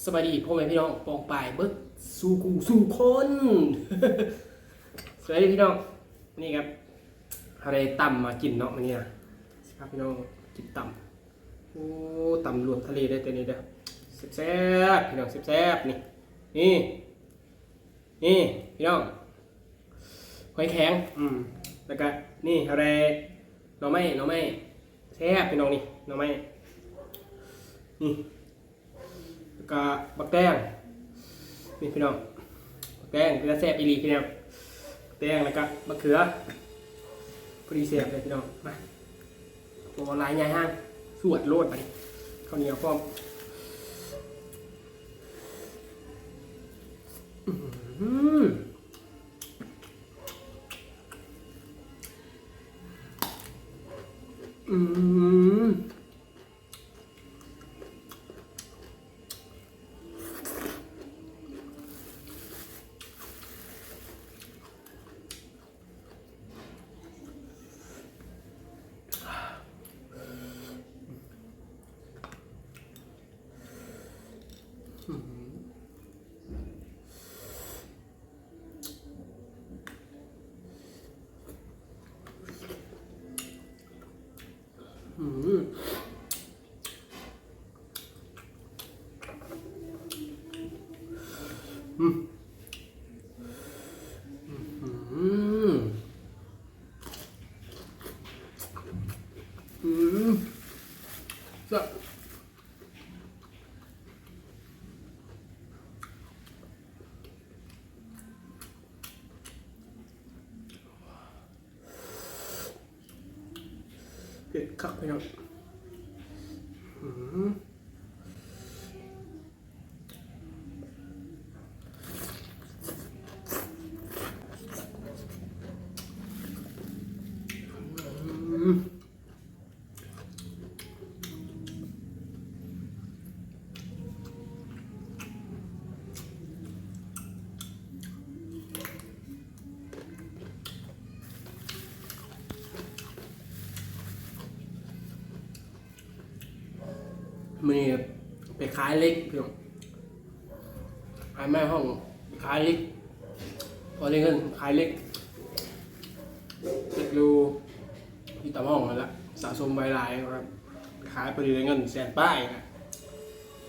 ສະບາຍດີພໍ່ແມ່ພີ່ນ້ອງປ້ອງປາຍເບິດສູ່ຄູ່ສູ່ຄົນ. ສະບາຍດີພີ່ນ້ອງ, ນີ້ຄັບ ເຮົາໄດ້ຕຳມາກິນເນາະມື້ນີ້ນະ, ຊິພາພີ່ນ້ອງກິນຕຳ. ໂອ້ ຕຳລວມທະເລເດີ້ ໂຕນີ້ເດີ້, ແຊບໆ ພີ່ນ້ອງ ແຊບໆ. ນີ້ ນີ້ ນີ້ພີ່ນ້ອງ ຫອຍແຄງ ອືມ ແລ້ວກະນີ້ເຮົາໄດ້ໜໍ່ໄມ້ ໜໍ່ໄມ້ ແຊບພີ່ນ້ອງ. ນີ້ໜໍ່ໄມ້ ນີ້ ແລ້ວກະບັກແຕງ ນີ້ພີ່ນ້ອງ ບັກແຕງເປັນຕາແຊບອີ່ຫຼີພີ່ນ້ອງ, ບັກແຕງ ແລ້ວກະບັກເຂືອ ພໍດີແຊບເລີຍພີ່ນ້ອງ. ມາ ບໍ່ຫຼາຍຍາຍຮ່າງ ສວດໂລດບາດນີ້ ເຂົ້າໜຽວພ້ອມ. ອືມ ອືມ ອືມ ອືມ ອືມ ອືມ ແຊບ. ເຜັດຄັກພີ່ນ້ອງ ອືມ. ມື້ນີ້ໄປຂາຍເຫຼັກພີ່ນ້ອງ, ຂາຍໄມ້ຫ້ອງ ໄປຂາຍເຫຼັກ ພໍໄດ້ເງິນຂາຍເຫຼັກ ເຫຼັກຢູ່ ຢູ່ຕາມຫ້ອງຫັ້ນລະ ສະສົມໄວ້ຫຼາຍ ຂາຍພໍດີໄດ້ເງິນແສນປາຍນະ.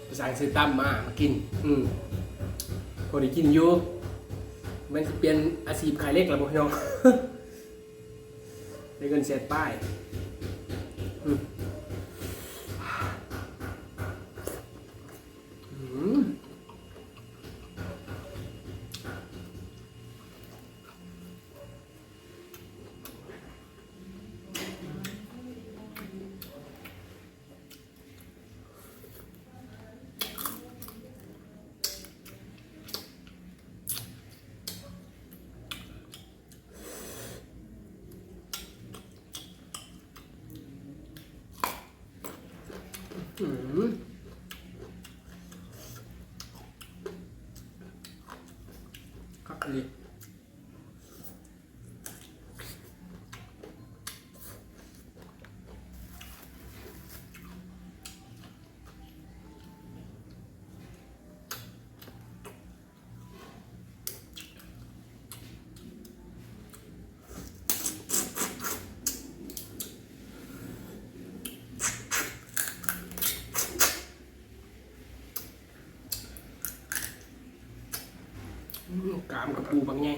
ໄປສັ່ງຊື້ຕຳມາ ມາກິນ ອືມ ພໍໄດ້ກິນຢູ່. ແມ່ນຊິປ່ຽນອາຊີບຂາຍເຫຼັກລະບໍ່ພີ່ນ້ອງ? ໄດ້ເງິນແສນປາຍ ອືມ ອືມ. ອືມ ຄັກອີ່ຫຼີ. ອືມ ກາມກະປູບັກໃຫຍ່.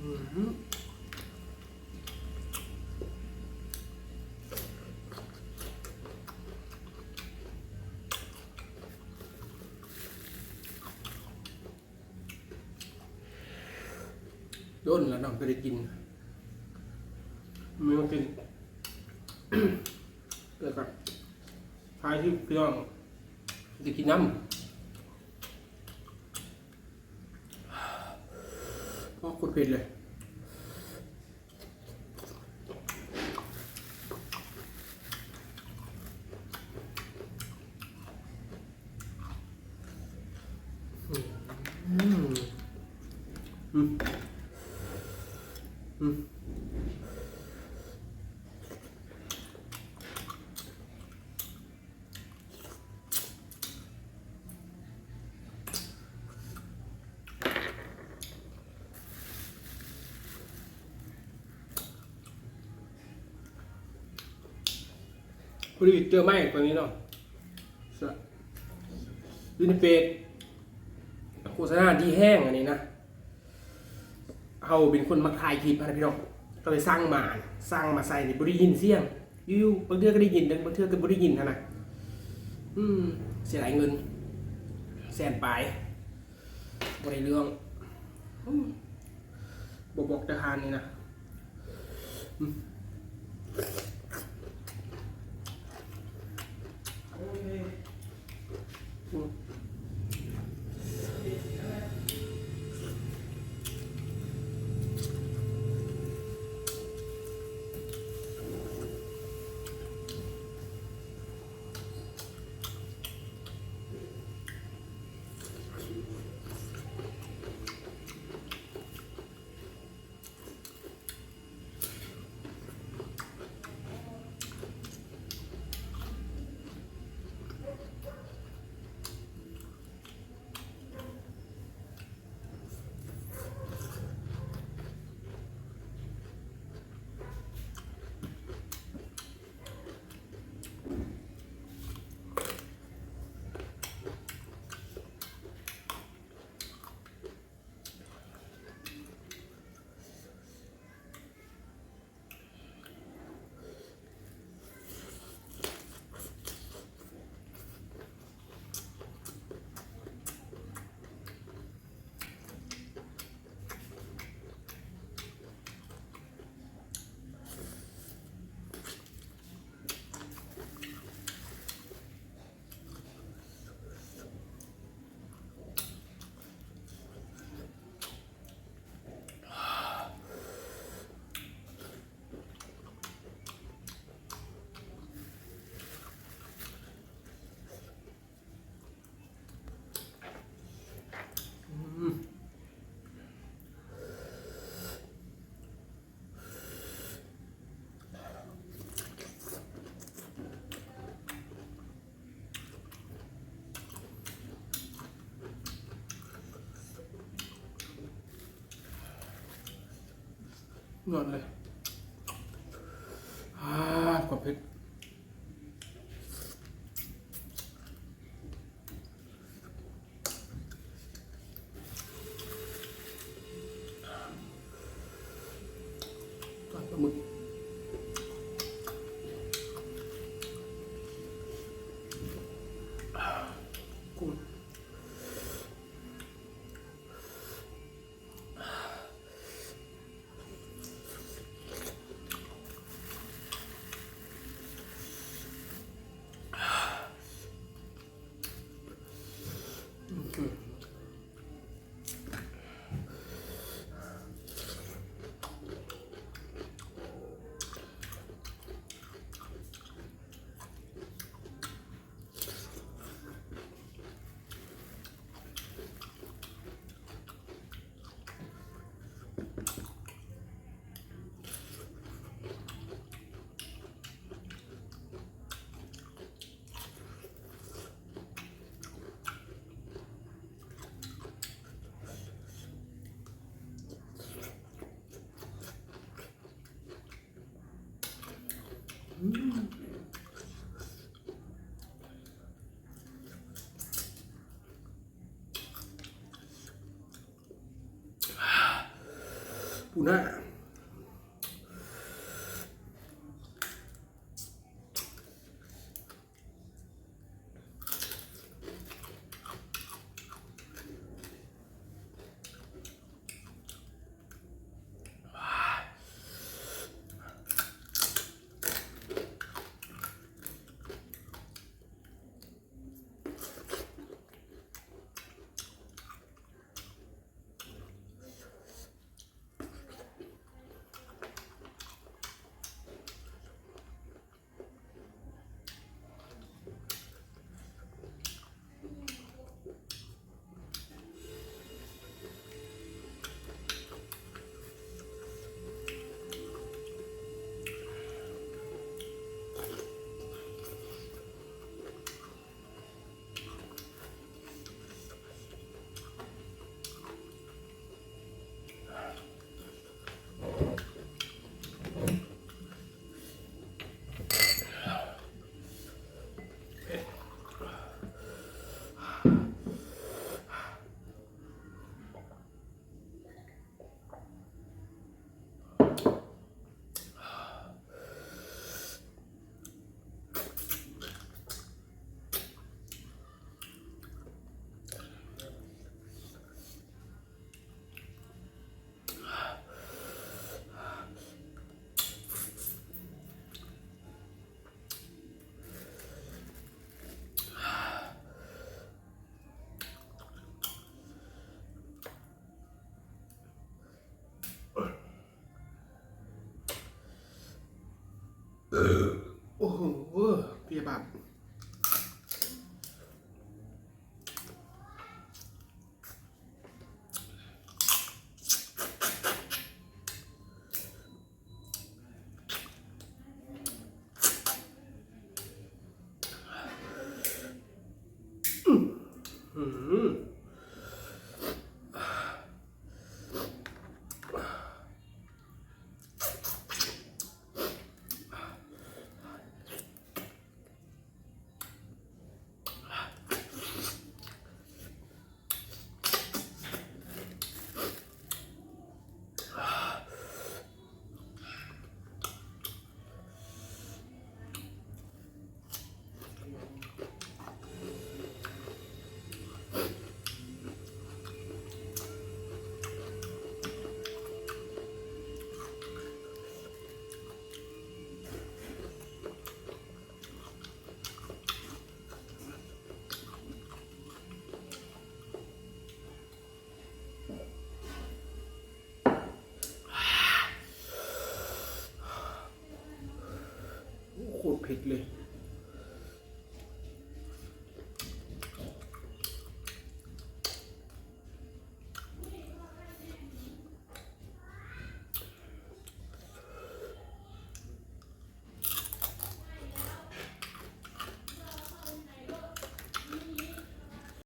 ອືມ. ດົນແລ້ວເນາະ ບໍ່ໄດ້ກິນ ມີມາກິນ ແລ້ວກໍຖ່າຍຄລິບພີ່ນ້ອງໄດ້ກິນນຳ. ໂອ້ ໂຄດເຜັດເລີຍ. ອືມ ອືມ ອືມ. ພໍດີເຈີໄມ້ຕົວນີ້ເນາະ ຢູ່ໃນເຟສ ໂຄສະນາດີແຮງອັນນີ້ນະ. ເຮົາເປັນຄົນມັກຖ່າຍຄລິບຫັ້ນນະພີ່ນ້ອງ ກໍເລີຍສັ່ງມາ ສັ່ງມາໃສ່ນີ້ ບໍ່ໄດ້ຍິນສຽງ ຢູ່ໆ ບາງເທື່ອກໍໄດ້ຍິນ ບາງເທື່ອກໍບໍ່ໄດ້ຍິນຫັ້ນນະ. ອືມ ເສຍດາຍເງິນ ແສນປາຍ ບໍ່ໄດ້ເລື່ອງ. ອືມ ບໍ່ບອກແຕ່ຮ້ານນີ້ນະ. ອືມ ໂອເຄ. ນອນເລີຍ ອາ ຄວາມເຜັດ. ປາໝຶກ ປູນາ. ອື ອືມ ໂອ້ ໂຄດເຜັດເລີຍ.